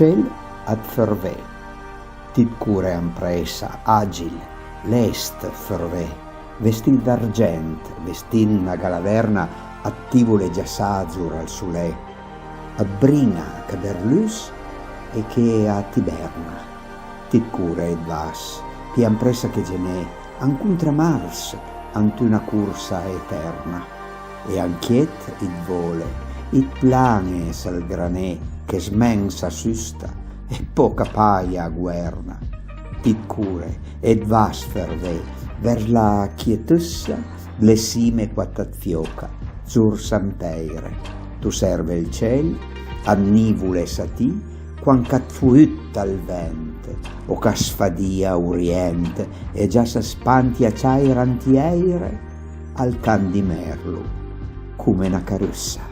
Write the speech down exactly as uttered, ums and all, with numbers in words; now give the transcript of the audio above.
Cel at fërvé. Ti 't core ampressa, agil, lest, fërvé, vestì d'argent, vestì 'na galaverna, at ti vole giassà azur al sulé. At brin-a ch'a derluss e che a t'iberna. Ti 't core e 't vas, pì ampressa che gené, ancontra mars, ant una corsa eterna. E anchiet it vole, it plane sël grané che smensa, susta e pòch a paja a governa. Ti 't core e 't vas fërvé vers la chietëssa dle sime quat at fioca, zur San Pèire. T'osserve ël cel, at nìvole satì, quand ch'at fo utta ël vent, o ch'a sfadìa a orient, e già s'a spantia ciàira ant j'èire, al can di merlo, come 'na carëssa.